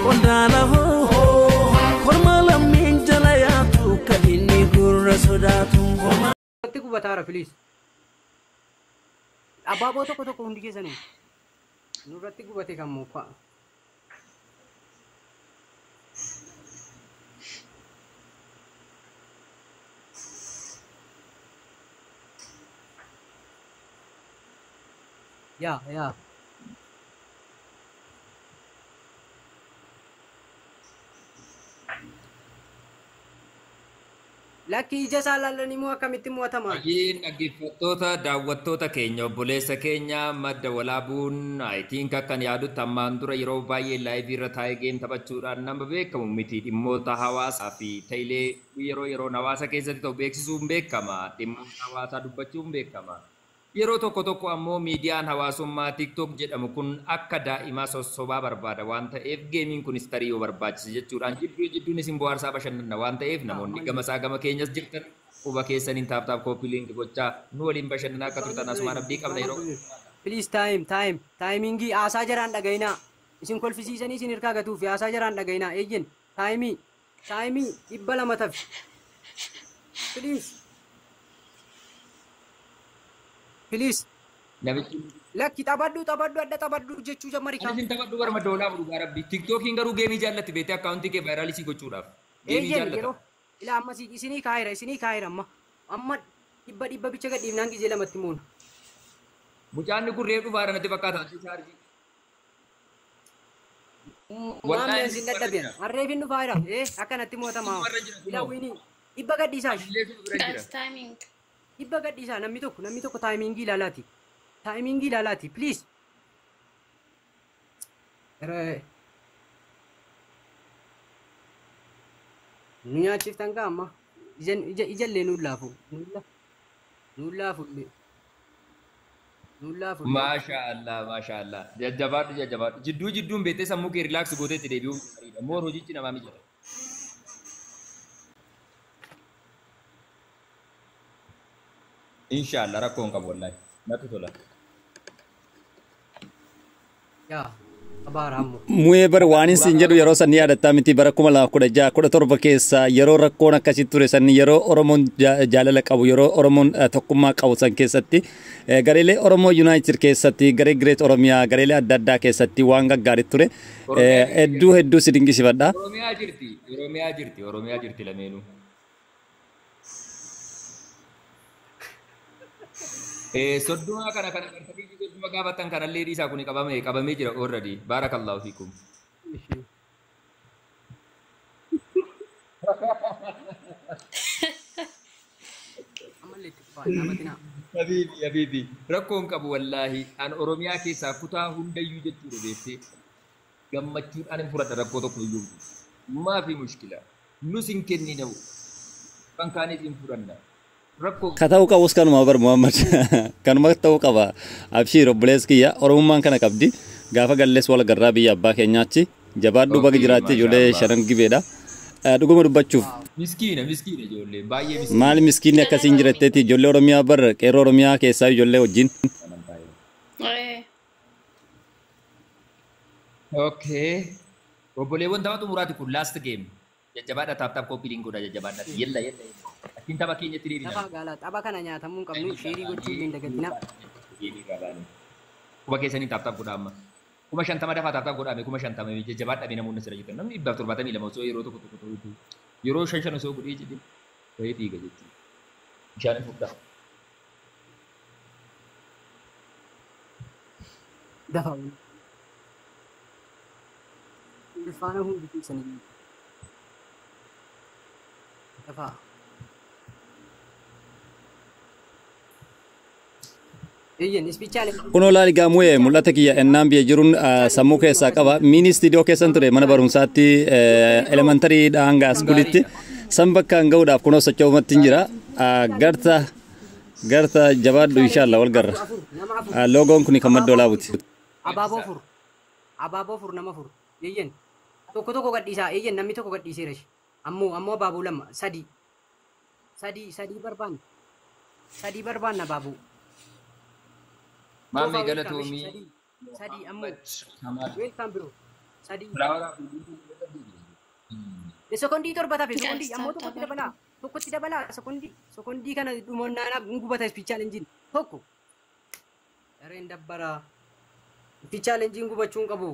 Qondaala hoo korma lammiin jala yaatu kan inni gurra sodaatu. Irratti gubataara, please. Abaaboo tokko tokko hundi keessanuu. Nurratti gubate kan muka. Yaa yaa. Lakki, ija isaa laallan immoo akkamitti mo'atama? Baay'een dhaggeeffattoota, daawwattoota keenya, obboleessa keenya Madda Walaabuun, I think akkan yaadutti ammaan dura yeroo baay'ee live irra taa'ee game taphachuudhaan nama beekamu miti. Dhimmoota hawaasaa fi ta'ilee yeroo yeroon hawaasa keessatti ta'u beeksisuun beekama. Dhimmoota hawaasaa dubbachuun beekama. Yeroo tokko tokko ammoo miidiyaan hawaasummaa TikTok jedhamu kun akka daa'imaa sossobaa barbaada waan ta'eef, gameiin kunis tarii yoo barbaachise jechuudhaan jidduu jidduun isin bohaarsaa bashannana waan ta'eef, namoonni gama isaa gama keenyas jirtan quba keessaniin tap tap, copy link gochaa nu waliin bashannanaa akka turtan asumaan abdii qabna yeroo. Please, time, time, timingii haasaa jaraan dhagayinaa. Isin kolfisiisanii isin hirkaa gatuu fi haasaa jaraan dhagayinaa. Eeyyen timeii timeii 200 tafi. Please. Please. Namichi Lakki, taphadhu, taphadhu, adda taphadhu jechuu jammari Ani kaa. isin taphadhu bara Madda Walaabu, dhugaa rabbi. TikTokiin garuu gameii jaallatti beektee accountii kee viralisii gochuudhaaf. Gameii Eeyyen jaallata. yeroo ilaa amma isinii kaayira, isinii kaayira. Amma amma 100 100 bicha gadhiifnaan gizee lamatti moona. Mucaan kun reef dhufaadha natti fakkaata. Chaarjii. Waan Wallaahi meensin dadhaben. Harreefin dhufaa jira. Ee, akkanatti mo'atamaa. Sumarra jira Ilaa kunoo. winii 100 gadhiisaa. Illee suma bira jira. Guys, timing. 100 gadhiisaa. Namni tokko timingii ilaalaati. Timingii ilaalaati, please. Nu nyaachiftan kaa amma. Ija ijallee nuun laafu. Nuun laafu illee. Nuun laafu illee. Maasha Allah, maasha Allah. Jajjabaadhu, jajjabaadhu. Jidduu jidduun beektee sammuu kee relax gootee itti deebi'uun gaariidha. Moor hojichi namaa mijata. Inshallah rakkoo hin qabu wallaahi. Natti tola. Yaa abaara ammoo. Mu'ee bar waan isin jedhu yeroo san ni yaadattaa miti? Bara 2016 17 keessa yeroo rakkoon akkasii ture san, yeroo Oromoon jaalala qabu, yeroo Oromoon tokkummaa qabu san keessatti, gareelee Oromoo United keessatti, garee Great Oromiyaa, gareelee adda addaa keessatti waan gaggaarii ture. Hedduu hedduu si dinqisiifadha. Oromiyaa jirti, Oromiyaa jirti, Oromiyaa jirti lameenuu. 30 kana kana gartanii 30 gaafatan kanallee dhiisaa, kuni qabamee qabamee jira already. Baarakallahu fiikum. Ishee. Ammallee itti fufaa, hin dhaabatinaa. Habiibi, habiibi. Rakkoon qabu wallaahi. An Oromiyaa keessaa kutaa hundayyuu jechuudha beektee. Gammachuudhaan hin fudhadha, rakkoo tokko iyyuu. Maafi mushkila. Nus hin kenninamu. Kan kaanis hin fudhanna. Rakkoo Ka ta'uu qabus kanuma bar, Muhammad. Kanuma ta'uu qaba. Abshiir obboleessi kiyya, Oromummaan kana qabdi. Gaafa gallees wal garraa biyya abbaa keenyaatti. Jabaadhu, baga Okay, jiraatte, ijoollee maasha shanan gibeedha. Dhuguma dubbachuuf Miskiina, miskiina ijoolleen baay'ee miskiina. Maali miskiinni akkasiin jiratteeti? Ijoollee Oromiyaa bar, qeerroo Oromiyaa keessaa ijoollee wajjin. Okay. Obboleewwan, tapha xumuraati kun, last game. Jajjabaadha, tap tap, copy link godha, jajjabaadha. Yella yella yella. Akkin tapha keenyatti deebina. Tapha gaalaa, tapha kana nyaatamuu hin qabnu, shareii gochuu illee hin dagatinaa. Quba keessanii tap tap godha amma. 50,000 dafaa tap tap godhame, 50,000 jajjabaadha. Mee namoonni asirra jirtan, namni 172 osoo yeroo tokko tokko ta'utu yeroo shan shan osoo godhee jedhee bahee fiiga jechuudha. Bishaan fudhaa. Dafaa. Ulfaana hundi keessanii. Dafaa. Eeyyan ispichaalee. Kunoo laali gaamu'ee, mul'ata kiyya ennaan biyya jiruun sammuu keessaa qaba. Mini studio keessan ture mana barumsaatti, elementary hanga schoolitti. San bakka hin ga'uudhaaf kunoo socho'umatti hin jira. Garta garta, jabaadhu, inshallah wal garra. Afur, nama afur. Logoon kun kan Madda Walaabuti. Abaaboo fur. Abaaboo fur, nama fur. Eeyyan. Tokko tokko gadhiisaa. Eeyyan, namni tokko gadhiiseera. Ammoo abaaboo lama, sadi. Sadii, sadii barbaanna. Sadii barbaanna abaaboo. Maammee Toofaa, welcome. galatoomii. Sadii. Sadii ammoo. Kamal. Welcome, bro. Sadii. Flower. Sekondii 7 tafe sekondii Guys, ammoo tap tokkotti tap. dabalaa. Tokkotti dabalaa sekondii. Sekondii kana dhumonnaanaa gubata speed challenge tokko. Dareen dabbaraa. Speed challenge gubachuu hin qabu.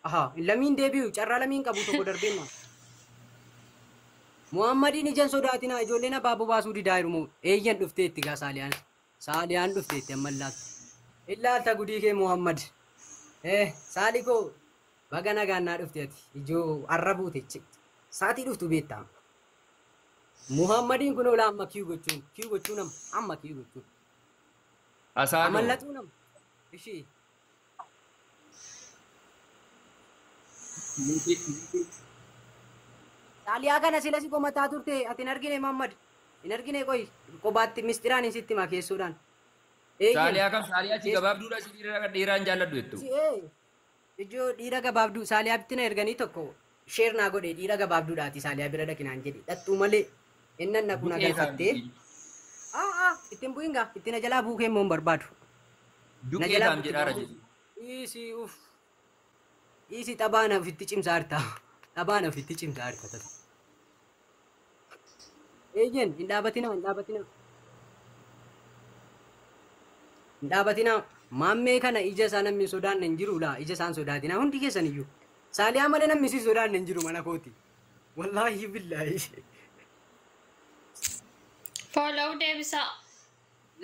Aha, lamiin deebi'u carraa lamiin qabu tokko darbeenna. Muhammadiin ijaan sodaatinaa ijoolleen abaaboo baasuu didaa jiru moo eeyyan dhufteetti gaa Saaliyaan. Saaliyaan dhufteetti amma illaalta. Illaalta gudii kee Muhammad. Saali koo baga nagaan naa dhufte ati ijoo arra buute saatii dhuftu beektaa. Muhammadiin kun oolaa amma kiyu gochuun kiyu gochuun amma amma kiyu gochuun. Asaanoo. Amallatuu nama. Ishii. Saaliyaa kana sila si qomataa turte ati hin argine Muhammad. Hin argine qoy qobaatti misxiraan hin sitti himaa keessuudhaan. Eeyyen. Saaliyaa kam saaliyaa si gabaabduudha si dhiiraan jaalladhu jettu. Ijoo dhiira gabaabduu Saaliyaa bitti na erganii tokko sheer naa godhe dhiira gabaabduudhaati Saaliyaa bira dhaqinaan jedhe dhattuu malee innan naqu na Bu'ee galfattee. isaanii. Aa ittiin bu'in gaa ittiin na jalaa buukee immoo hin barbaadu. Na Duqee jalaa isaam buuti jedhaara baabuu. jedhu. Dhiisii uff. Dhiisii xabaan ofitti cimsaa jirta. Xabaan ofitti cimsaa jirta. Eeyyen hin dhaabatinaa hin dhaabatinaa. Hin dhaabatinaa. Maammee kana ija isaa namni hin sodaanne hin jiru laa ija isaan sodaatinaa hundi keessan iyyuu. Saaliyaa malee namni si sodaanne hin jiru mana kooti. Wallaahi billaahi. Follow deebisaa.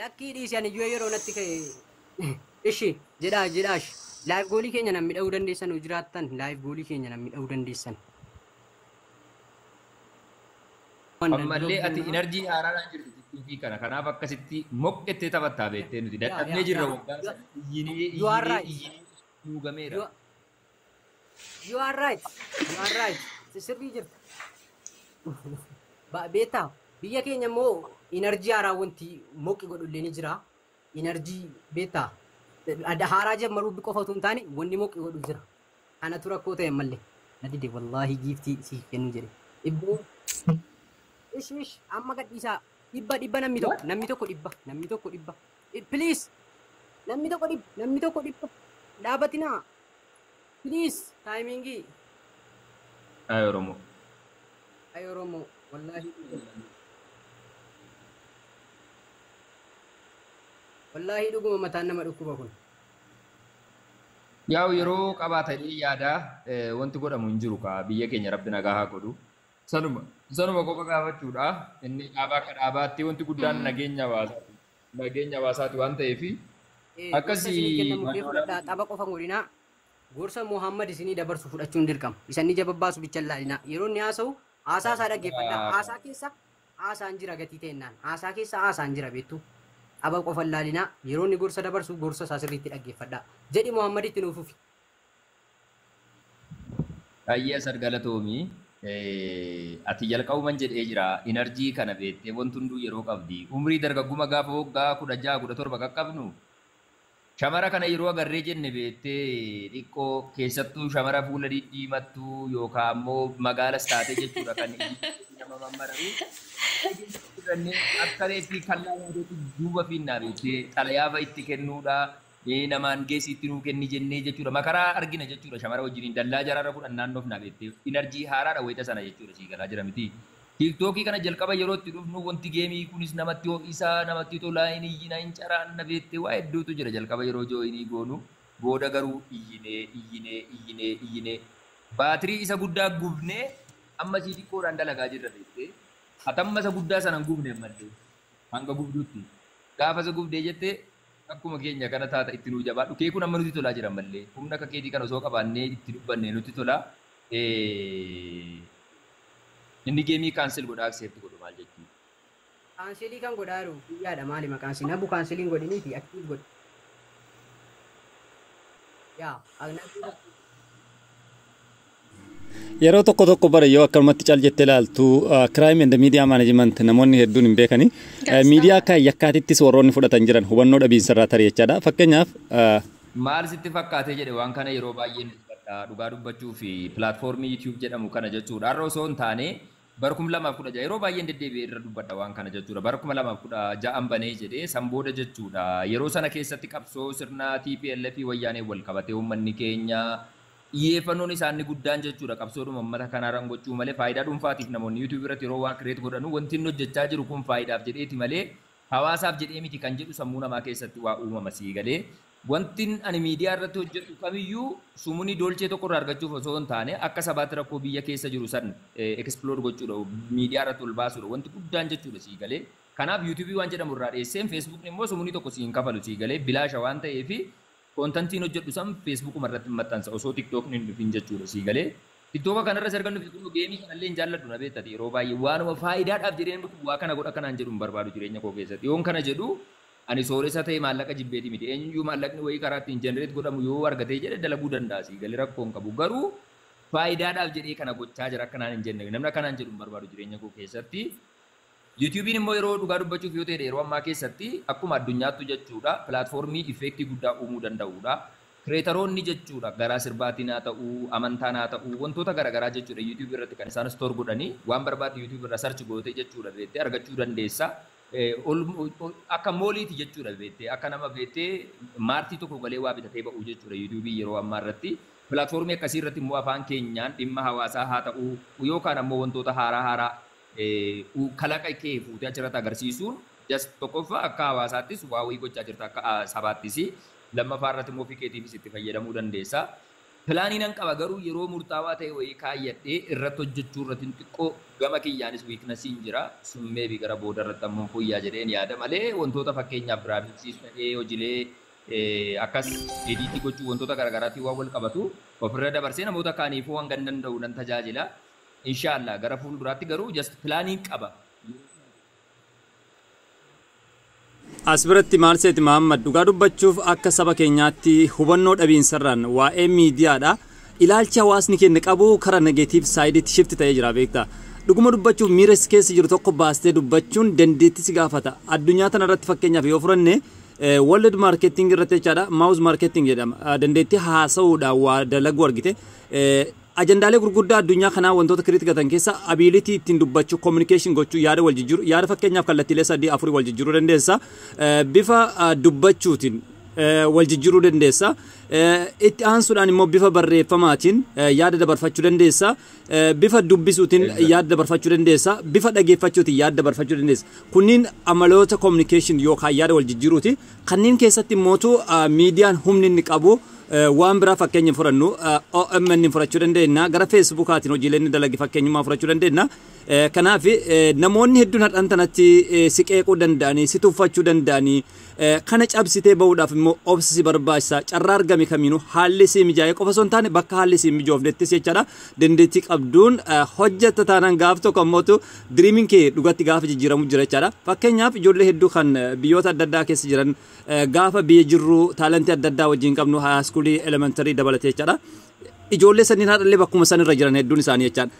Lakkii dhiisi ani iyyuu yeroo natti ka'e. Ishi jedhaa jedhaash. Live goalii keenya namni dha'uu dandeessan hoo jiraattan live goalii keenya namni dha'uu dandeessan. Ammallee ati energy haaraadhaan jirti TikTokii kana. Kanaaf akkasitti moqqettee taphattaa beektee nuti Yaa dadhabnee yaa jirra yaa. waggaa sana. Iyyinee You are iyyinee right. iyyinee duugameera. You are right. You are right. Sirrii jirta. Beektaa biyya keenya immoo energy haaraa wanti moqqi godhu illee ni jira. Energy beektaa haaraa jammaruu qofa otoo hin taane wanni moqqi godhu jira. Kanatu rakkoo ta'e ammallee. Na dide wallaahi giiftii siif kennu jedhe. Ibboo ish ish amma gadhiisaa 100 namni tokko namni tokko 100 namni tokko 100. Please namni tokko 100 namni tokko 100 dhaabatinaa. Please timingii. Ay Oromoo. Ay Oromoo wallaahi wallaahi dhuguma mataan nama dhukkuba kun. Yaa'u yeroo qabaatanii yaada wanti godhamu hin jiru kaa biyya keenya rabbi nagaa haa godhu. Sanuma qofa gaafachuudha. Inni dhaabaa akka dhaabaatti wanti guddaan nageenya hawaasaati. Nageenya hawaasaati waan ta'eef Gorsa akkasii isinii kennamu illee fudhadhaa tapha qofa hin godhinaa. Gorsa Muhammad isinii dabarsu fudhachuun dirqama. Isan ni jababbaasu bicha hin laalinaa. Yeroo inni haasa'u haasaa isaa dhaggeeffadhaa. Haasaa keessa haasaan jira gatii ta'ennaan. Haasaa keessa haasaan jira beektu. Tapha qofa hin laalinaa. Yeroo inni gorsa dabarsu gorsa isaa sirriitti dhaggeeffadhaa. Jedhi Muhammaditti nuuf fufi. Baay'ee asar galatoomii. Ati jalqabuman jedhee jira. Energy kana beektee wanti hunduu yeroo qabdi. Umrii dargagguma gaafa waggaa 16 17 qaqqabnu shamara kana yeroo agarree jenne beektee xiqqoo keessattuu shamara fuula diddiimattuu yookaan ammoo magaalas taatee jechuudha kan iji nama mammararu. Akka reetti kallaa yaadeetti duuba fiinnaa beektee xalayaa fa'a itti kennuudha. Namaan geessi itti nuu kenni jennee jechuudha. Makaraa argina jechuudha shamara wajjiniin dallaa jaraarra fudhan naannoof naa beektee energy haaraadha wayita sana jechuudha sii galaa jira miti. TikTokii kana jalqaba yeroo itti dhufnu wanti gameii kunis namatti ho'isaa namatti tolaa hin iyyina hin caraanna beektee waa hedduutu jira jalqaba yeroo joinii goonu booda garuu iyyinee iyyinee iyyinee iyyinee baatirii isa guddaa gubnee amma sii xiqqoodhaan dalagaa jirra beektee hatamma isa guddaa sana hin gubne ammallee hanga gubduutti gaafa isa gubdee jettee akkuma keenya kana taata itti nuu jabaadhu kee kun amma nuti tolaa jira ammallee humna akka keetii kana osoo qabaannee itti dubbanne nutti tolaa. Inni gameii cancel godhaa accept godhu maal jechuudha. Cancelii kan godhaa jiru biyyaadha maali maqaan isaa nabu canceliin godhiniiti active godhi. Yaa nabu Yeroo tokko tokko bara yoo akkanumatti cal jettee ilaaltu crime and media management namoonni hedduun hin beekani. Guys, Miidiyaa tap. akka yakkaatittis warroonni fudhatan jiran hubannoo dhabiinsa irraa tarii jechaadha. Fakkeenyaaf Maal sitti fakkaatee jedhe waan kana yeroo baay'een dubbadha dhugaa dubbachuu fi platformii YouTube jedhamu kana jechuudha. Har'a osoo hin taane bara 2016 yeroo baay'een deddeebi'ee irra dubbadha waan kana jechuudha. Bara 2016 banee jedhee san booda jechuudha. Yeroo sana keessatti qabsoo sirna TPLF wayyaanee wal qabatee uummanni keenya Xiyyeeffannoon isaanii guddaan jechuudha qabsoodhuma uummata kanarraan gochuu malee faayidaa dhuunfaatiif namoonni YouTube irratti yeroo waa create godhanu wanti inni hojjechaa jiru kun faayidaaf jedheeti malee hawaasaaf jedhee miti kan jedhu sammuu namaa keessatti waa uumama sii galee. Wanti ani miidiyaa irratti hojjedhu kamiyyuu sumuni dolchee tokko irraa argachuuf osoo hin taane akka sabaatti rakkoo biyya keessa jiru san explore gochuudha, miidiyaa irratti ol baasuudha wanti guddaan jechuudha sii galee. Kanaaf YouTube waan jedhamu irraa dheesseen Facebookni immoo sumuni tokko siin kafalu sii galee bilaasha waan ta'eef contentiin hojjedhu san Facebookuma irratti maxxansa osoo TikTokni hin dhufin jechuudha sii galee. TikToka kanarra erga nufi kun gameii kanallee hin jaalladhu na beektati yeroo baay'ee waanuma faayidaadhaaf jedhee namni kun waa kana godha kanaan jedhu hin barbaadu jireenya koo keessatti. Yoon kana jedhu ani sooressa ta'e maallaqa jibbeeti miti. Eenyuyyuu maallaqni wayii karaa ittiin generate godhamu yoo argatee jedhe dalaguu danda'a sii galee rakkoo hin qabu. Garuu faayidaadhaaf jedhee kana gochaa jira akkanaan hin jenne namni akkanaan jedhu hin barbaadu jireenya koo keessatti. YouTube'n immoo yeroo dhugaa dubbachuuf yoo ta'e yeroo ammaa keessatti akkuma addunyaattu jechuudha platformii effectii guddaa uumuu danda'udha. Creatoroonni jechuudha garaa sirbaatiin haa ta'uu, amantaan haa ta'uu, wantoota garaagaraa jechuudha YouTube irratti kan isaan store godhanii waan barbaaddu YouTube irra search gootee jechuudha beektee argachuu dandeessa. Akka malliiti jechuudha beektee akka nama beektee martii tokko galee waa bitatee ba'u jechuudha YouTube yeroo ammaa irratti. Platformii akkasii irratti immoo afaan keenyaan dhimma hawaasaa haa ta'uu yookaan ammoo wantoota haaraa haaraa kalaqa kee fuutee achirratti agarsiisuun just tokkoffaa akka hawaasaattis waa wayii gochaa jirta akka sabaattis, lammaffaa irratti immoo ofii keetiifis itti fayyadamuu dandeessa. Planii nan qaba garuu yeroo murtaawaa ta'e wayii kaayyadhee irratti hojjechuu irratti xiqqoo gama kiyyaanis weaknessiin jira. Sun maybe gara booda irratti ammoo fooyyaa jedheen yaada malee wantoota fakkeenyaaf graphicsiis ta'ee hojiilee akkas editii gochuu wantoota garaagaraatiin waan wal qabatu ofirra dabarsee namoota kaaniifuu hanga danda'u nan tajaajila. Inshaallah gara fuulduraatti garuu just planiin qaba. As biratti maal seeti Mahammad, dhugaa dubbachuuf akka saba keenyaatti hubannoo dhabiinsarraan waa'ee miidiyaadha. Ilaalchi hawaasni keenya qabu karaa negative sideitti shift ta'ee jira beektaa. Dhuguma dubbachuuf miira keessa jiru tokko baastee dubbachuun dandeettii si gaafata. Addunyaa tana irratti fakkeenyaaf yoo fudhanne world marketing irratti jechaadha, mouth marketing jedhama. Dandeettii haasa'uudhaan waa dalaguu argite. Ajandaalee gurguddaa addunyaa kanaa wantoota create gatan keessa ability ittiin dubbachuu, communication gochuu, yaada wal jijjiiruu, yaada fakkeenyaaf kallattiilee sadii afurii wal jijjiiruu dandeessa. Bifa dubbachuutiin wal jijjiiruu dandeessa. Itti aansuudhaan immoo bifa barreeffamaatiin yaada dabarfachuu dandeessa. Bifa dubbisuutiin yaada dabarfachuu dandeessa. Bifa dhageeffachuutiin yaada dabarfachuu dandeessa. Kunniin amaloota communication yookaan yaada wal jijjiiruuti. Kanneen keessatti immootu miidiyaan humni inni qabu waan biraa fakkeenya fudhannu OMN fudhachuu dandeenya, gara Facebookaatiin hojiilee inni dalage fakkeenyummaa fudhachuu dandeenya. Kanaaf namoonni hedduun har'an tanatti si qeequu danda'anii, si tuffachuu danda'anii, kana cabsitee bahuudhaaf immoo obsi si barbaachisa. Carraa argame kamiinuu haalli si mijaa'ee qofa osoo hin taane bakka haalli si mijoofnettis jechaadha dandeettii qabduun hojjetta taanaan gaaf tokko ammootu dreamiin kee dhugatti gaafa jijjiiramu jira jechaadha. Fakkeenyaaf ijoollee hedduu kan biyyoota adda addaa keessa jiran gaafa biyya jirru talentii adda addaa wajjin qabnu high schoolii, elementary dabalatee jechaadha. Ijoollee sanniin haadhallee bakkuma san irra jiran hedduun isaanii jechaadha.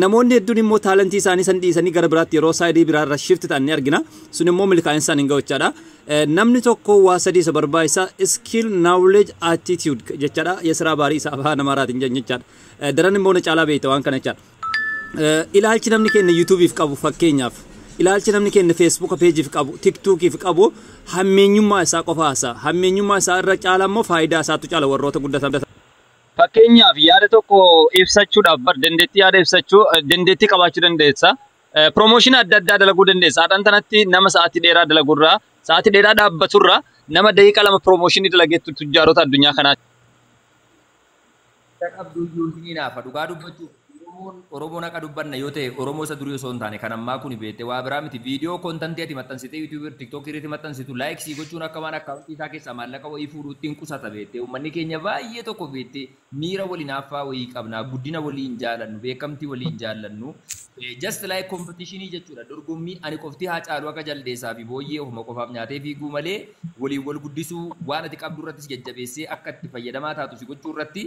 Namoonni hedduun immoo talentii isaanii san dhiisanii gara biraatti yeroo sideii biraarra shift ta'an ni argina. Sun immoo milkaa'insa isaan hin ga'u jechaadha. Namni tokko waa sadii isa barbaachisa: skill, knowledge, attitude jechaadha. የስራ ባህሪ isa afaan Amaaraatiin jennu jechaadha. Daran immoo na caalaa beekta waan kana jechaadha. Ilaalchi namni keenya YouTubeiif qabu, fakkeenyaaf ilaalchi namni keenya Facebook pageiif qabu, TikTokiif qabu, hammeenyummaa isaa qofa haasa'a. Hammeenyummaa isaa irra caala immoo faayidaa isaatu caala warroota guddatan. Fakkeenyaaf yaada tokko ibsachuudhaaf bar dandeettii yaada ibsachuu dandeettii qabaachuu dandeessa. Promotionii adda addaa dalaguu dandeessa. Haadhaan tanatti nama sa'aatii dheeraa dalagurraa, sa'aatii dheeraa dhaabbaturraa nama daqiiqa 2 promotionii dalageettu tujjaarota addunyaa kanaa. Qabduyyuu hin naafa dhugaa dubbachuuf Oromoon akka dubbanna yoo ta'e Oromoo isa durii osoo hin taane kan ammaa kun beekte waa biraa miti, viidiyoo contentii ati maxxansitee YouTubeii, TikTokii irratti maxxansitu likeii gochuun akka waan accountii isaa keessaa maallaqa wayii fuudhuutti hin qusata beekte. Uummanni keenya baay'ee tokko beekte miira waliin haaffaa wayii qabna, guddina waliin jaalannu, beekamtii waliin jaallannu, just like competitionii jechuudha, dorgommii ani qofti haa caalu, akka jaldeessaa fi booyyee ofuma qofaaf nyaatee fiiguu malee waliin wal guddisuu, waan ati qabdu irrattis jajjabeessee akka itti fayyadamaa taatu si gochuu irratti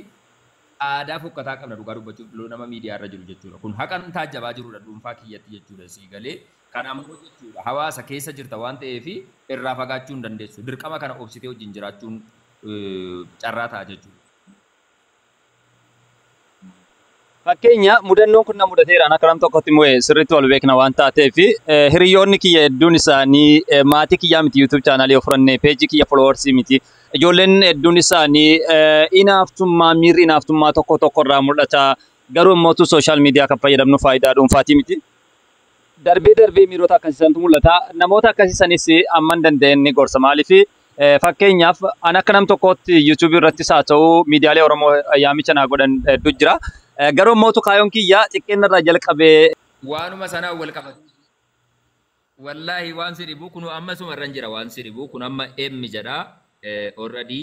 aadaa fokkataa qabna dhugaa dubbachuuf nama miidiyaa irra jiru jechuudha. Kun haqan taajjabaa jirudha dhuunfaa kiyyatti jechuudha sii galee. Kana ammoo jechuudha hawaasa keessa jirta waan ta'eef irraa fagaachuu hin dandeessu. Dirqama kana obsitee wajjin jiraachuun carraa ta'a jechuudha. Fakkeenya mudannoon kun na mudateera. Akka nam tokkotti immoo sirriitti wal beekna waan taateef, hiriyoonni kiyya hedduun isaanii maatii kiyyaa miti, YouTube channelii of furannee peejii kiyya followersii miti. Ijoolleen hedduun isaanii inaaftummaa, miirri inaaftummaa tokko tokko irraa mul'ata. Garuu immoo social media kan fayyadamnu faayidaa dhuunfaatii miti. Darbee darbee miirota akkasiisantu mul'ata. Namoota akkasiisanis amman danda'een ni gorsa. Maaliif, fakkeenyaaf an akka nam tokkootti YouTube irrattis haa ta'u miidiyaalee Oromoo yaamicha naa godhan hedduu jira. Garuu immoo kaayyoon kiyya xiqqeenna irraa jalqabee Waanuma sanaan wal qabatu. Wallaahi waan si dhibu kun amma suma irra jira. Waan si dhibu kun amma M jedha already.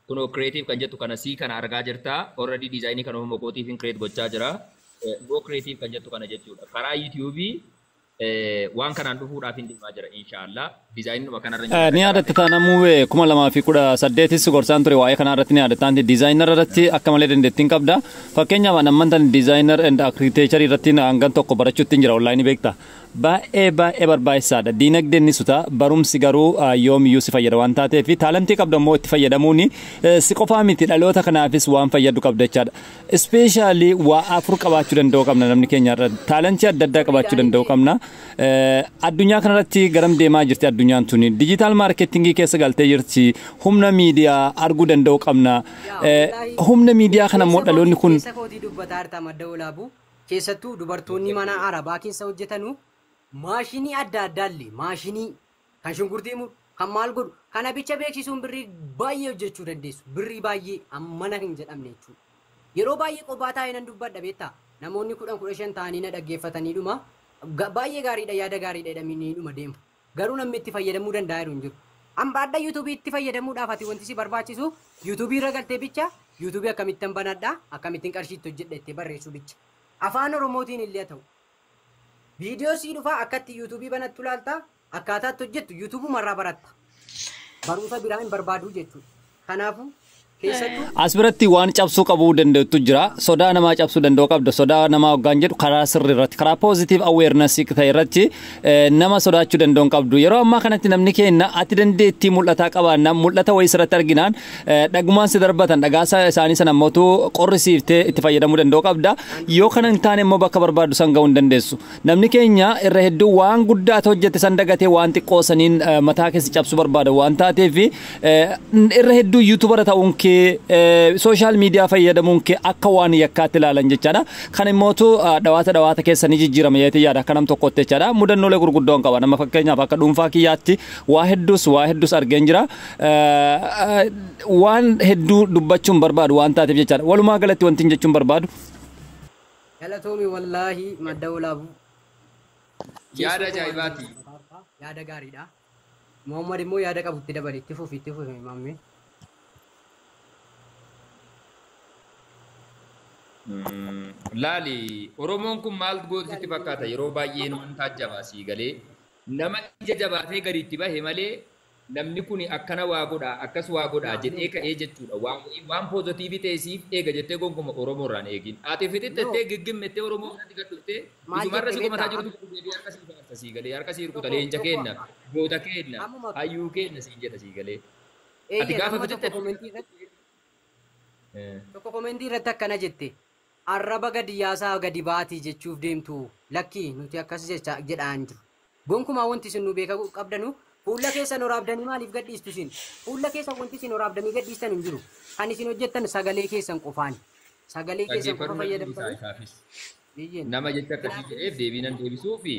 Kunoo creative kan jettu kana sii kana argaa jirta. Already designii kan ofuma kootiifin create gochaa jira. Go creative kan jettu kana jechuudha. Karaa YouTube waan kanaan dhufuudhaaf hin deemaa jira inshaallah. Designuma kanarra jira. Ni yaadatta taanamuu 2018s gorsaan ture waa'ee kanaa irratti ni yaadatta. Designer irratti akka malee dandeettiin qabda. Fakkeenyaaf an amman designer and architecture irratti hangan tokko barachuutti hin jira onlineii beekta. Baay'ee baay'ee barbaachisaadha. Diinagdeen ni suta, barumsi garuu yoomiyyuu si fayyada waan taateef, talentii qabda immoo itti fayyadamuun si qofaa miti, dhaloota kanaafis waan fayyadu qabda jechaadha. Especially waa afur qabaachuu danda'u qabna namni keenya irra. Talentii adda addaa qabaachuu danda'u qabna. Addunyaa kanarratti garam deemaa jirti addunyaan tuni? Digital marketingii keessa galtee jirti. Humna miidiyaa arguu danda'u qabna. Humna miidiyaa kana immoo dhaloonni kun Keessa kootii dubbataa jirta, Madda Olaabuu. Keessattuu dubartoonni mana arabaa keessa hojjetanu maashinii adda addaallee, maashinii kan shunkurtii muru, kan maal godhu kana bicha beeksisuun birrii baay'ee hojjechuu dandeessu. Birrii baay'ee ammana hin jedhamne jechuudha. Yeroo baay'ee qophaa taa'ee nan dubbadha beektaa. Namoonni 10 15 ta'anii na dhaggeeffatanii dhuma baay'ee gaariidha, yaada gaariidha jedhamanii dhuma deemu. Garuu namni itti fayyadamuu danda'a jiru hin jiru. Amma adda YouTubeii itti fayyadamuudhaaf ati wanti si barbaachisu YouTubeii irra galtee bicha YouTubeii akkamittiin banadhaa, akkamittiin qarshii itti hojjedha itti barreessuu bicha. Afaan Oromootiin illee ta'u. Viidiyoo sii dhufaa, akkatti YouTubeii banattu laaltaa, akkaataa itti hojjettu YouTubeumarraa baratta. Barumsa biraa hin barbaaduu jechuudha. Kanaafuu keessattuu As biratti waan cabsuu qabuu danda'utu jira. Sodaa namaa cabsuu danda'u qabda. Sodaa namaa hoggaan jedhu karaa sirrii irratti, karaa positive awareness ta'e irratti nama sodaachuu danda'u hin qabdu. Yeroo ammaa kanatti namni keenya ati dandeettii mul'ataa qabaannaan, mul'ata wayii sirratti arginaan dhagumaan si darbatan, dhagaa isaanii sana ammootu qorrisiiftee itti fayyadamuu danda'u qabda. Yoo kana hin taane immoo bakka barbaaddu san ga'uu hin dandeessu. Namni keenya irra hedduu waan guddaa hojjete san dagatee waan xiqqoo saniin mataa keessa cabsuu barbaada waan taateef, irra hedduu YouTubera ta'uun kee, social media fayyadamuun kee akka waan yakkaatti ilaalan jechaadha. Kan immootu dhawaata dhawaata keessa ni jijjiirama jeetii yaada akka nam tokkotti jechaadha. Mudannoolee gurguddoo hin qaba. Nama fakkeenyaaf akka dhuunfaa kiyyaatti waa hedduus argeen jira. Waan hedduu dubbachuun barbaadu waan taateef jechaadha. Walumaa galatti wanti hin jechuun barbaadu. Galatoomi wallaahi, Madda Olaabuu. Yaada ajaa'ibaati. Yaada gaariidha. Muhammad immoo yaada qabu itti dabale, itti fufi, itti fufi maammee. Laali, Oromoon kun maal gootu sitti fakkaata? Yeroo baay'ee numan taajjabaa sii galee, nama ija jabaatee gadi itti bahe malee namni kun akkana waa godhaa, akkas waa godhaa jedhee ka'ee jechuudha. Waan positiveii ta'e siif eega jettee gonkumaa Oromoo irraan eegin. Ati fixittettee giggimmettee Oromoo irratti gad dhuftee Maal isumarra si jette qomataa beektaa? jirutu deebi'ee harka sii faarsa sii galee, harka sii rukuta, leenca keenna, goota keenna, hayyuu keenna siin jedha sii galee. Ati Eeyyee, gaafa nama tokko fixittetti. commentii irratti tokko commentii irratti akkana jette: arraba gadi yaasaa gadi baatii jechuuf deemtu. Lakkii, nuti akkas jecha jedhaan jiru. Gonkumaa wanti isin nu beeka qabdanu fuula keessan waraabdanii maaliif gadhiistu isin? Fuula keessan wanti isin waraabdanii gadhiistan hin jiru. Kan isin hojjettan sagalee keessan qofaani. Sagalee keessan qofa Dhaggeeffadhu na deebisaa fayyadamtanii. isaafis. Biyyeen. Nama jecha akkasii jedheef deebii nan deebisuu fi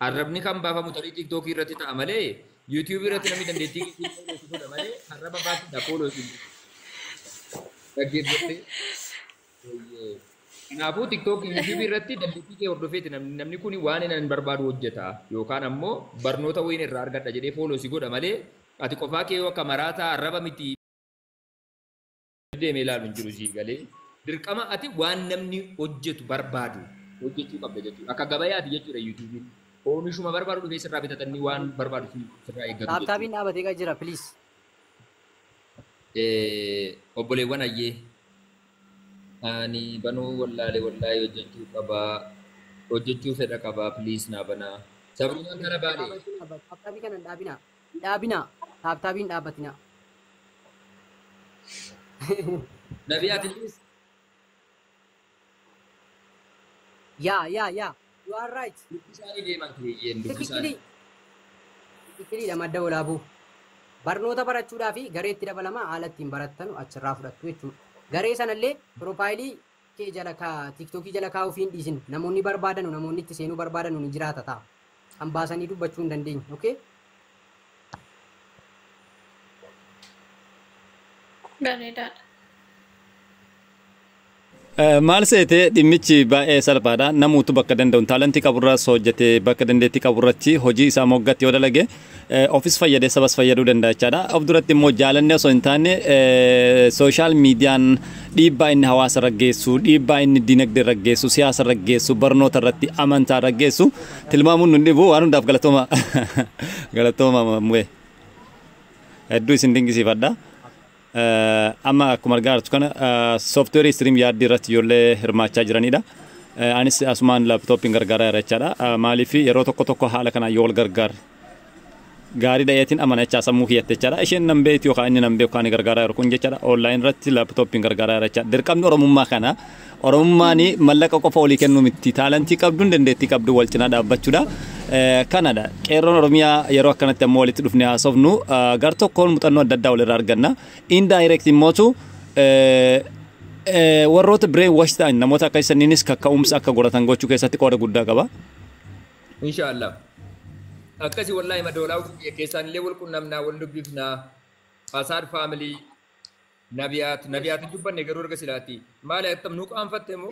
arrabni kan baafamu tarii TikTokii irratti ta'a malee YouTubeii irratti namni dandeettii godha malee arraba baasuudha follow isin dhaggeeffattee. Kanaafuu TikTokii YouTubeii irratti dandeettii kee hordofeeti namni kun waan inni hin barbaadu hojjeta yookaan ammoo barnoota wayiin irraa argadha jedhee follow si godha malee ati qofaa kee yoo akka maraataa arraba miti deemee ilaalu hin jiru sii galee. Dirqama ati waan namni hojjetu barbaadu hojjechuu qabda jechuudha. Akka gabayaati jechuudha YouTubeiin. Oomishuma barbaadu dhufee sirraa bitatanii waan barbaadu sirraa eeggatu Tap jechuudha. Tapiin dhaabatee kan jira, please. Obboleewwan ayyee. Ani banuu wallaalee wallaahi hojjechuu qabaa. Hojjechuu fedha qabaa, please naa banaa. Sabrumaan kana baale. Tap tapii kana hin dhaabinaa. Hin dhaabinaa. Tap tapiin dhaabbatinaa. Nabi ati Yaa yaa yaa, you are right. Dubbisaanii deeman kireeyyeen dubbisaanii. Tikikkilii. Tikikkiliidha Madda Walaabuu. Barnoota barachuudhaa fi gareetti dabalamaa haala ittiin barattanu achirraa fudhattu jechuudha. Garee sanallee profile kee jala kaa TikTokii jala kaa'uu hin dhiisin. Namoonni barbaadanu, namoonni itti seenuu barbaadanu ni jiraata ta'a. Kan baasanii dubbachuu hin dandeenye. Okay? Bareedaadha. Maal seete, dhimmichi baay'ee salphaadha. Namuutu bakka danda'u talentii qaburraas hojjetee bakka dandeettii qaburratti hojii isaa moggatti yoo dalage ofis fayyadee sabas fayyaduu danda'a jechaadha. Of duratti immoo jaalanne osoo hin taane social mediaan dhiibbaa inni hawaasa irra geessu, dhiibbaa inni dinagdee irra geessu, siyaasa irra geessu, barnoota irratti, amantaa irra geessu tilmaamuun nun dhibu. Waan hundaaf galatooma, galatooma mu'ee. Hedduu isin dinqisiifadha. Amma akkuma argaa jirtu kana softwareii StreamYard irratti ijoollee hirmaachaa jiranidha. Anis asumaan laptopiin gargaaraa jira jechaadha. Maaliif, yeroo tokko tokko haala kanaan yoo wal gargaar gaarii dha'eetiin amana jechaa sammuu kiyyatte jechaadha. Isheen nan beektu yookaan inni nan beeku kan gargaaraa jiru kun jechaadha. Online irratti laptopiin gargaaraa jira jechaadha. Dirqamni Oromummaa kana, Oromummaan mallaqa qofa walii kennuu miti. Talentii qabduun dandeettii qabdu wal cinaa dhaabbachuudha. Kanadha. Qeerroon Oromiyaa yeroo akkanatti ammoo walitti dhufnee haasofnu gar tokkoon muuxannoo adda addaa walirraa arganna. Indirect immootu warroota brain wash ta'an namoota akka isaniinis kakka'umsa akka godhatan gochuu keessatti qooda guddaa qaba. Inshaallah. Akkasi wallahi madoolaa keessaan illee wal qunnamnaa, wal dubbifnaa. Asaad family, Nabiyaat, Nabiyaat hin dubbanne garuu erga silaati. Maali, attam nu qaanfatte moo?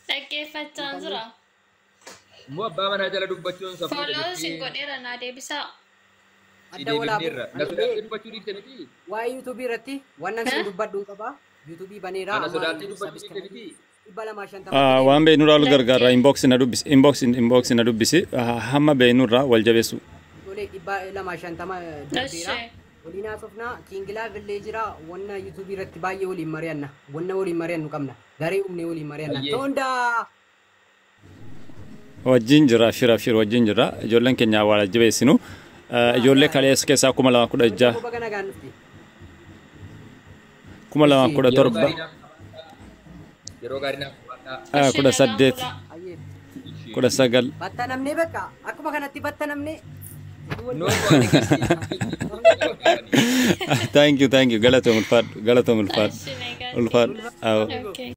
Dhaggeeffachaan jira. Moo abbaa manaa jala dubbachuun safuudha Follow sin jettee godheera, naa deebisaa. si Madda Walaabuu. deebifneerra. Na sodaattee dubbachuu dhiifte miti? Waa'ee YouTubeii irratti wannan sin dubbadhu hin qabaa. YouTubeii baneeraa. Ana sodaattee dubbachuu dhiifte miti? 250. Waan beeknurraa wal gargaarra. Inbox na dubbisi, inbox, inbox na dubbisi. Hamma beeknurraa wal jabeessu. Ijoollee 250 darbeera. Ishee. Waliin haasofnaa, Kiingilaa villee jira. Wanna YouTubeii irratti baay'ee waliin mari'anna. Wanna waliin mari'annu qabna. Garee uumnee waliin mari'anna. Baay'ee. Toondaa! Wajjin jira, shira shira wajjin jira. Ijoolleen keenya wal jabeessinu. Ijoollee kaleessa keessaa 2016, Baga nagaan dhufte. 2017, Yeroo gaarii naaf qabaadhaa. 18, Ayyee. 19. Battanamnee bakka akkuma kanatti battanamnee. Noo waan akkasii. Thank you, thank you. Galatoom, ulfaadhu, galatoom, ulfaadhu. Ishee nagaa. Ulfaadhu. Okay.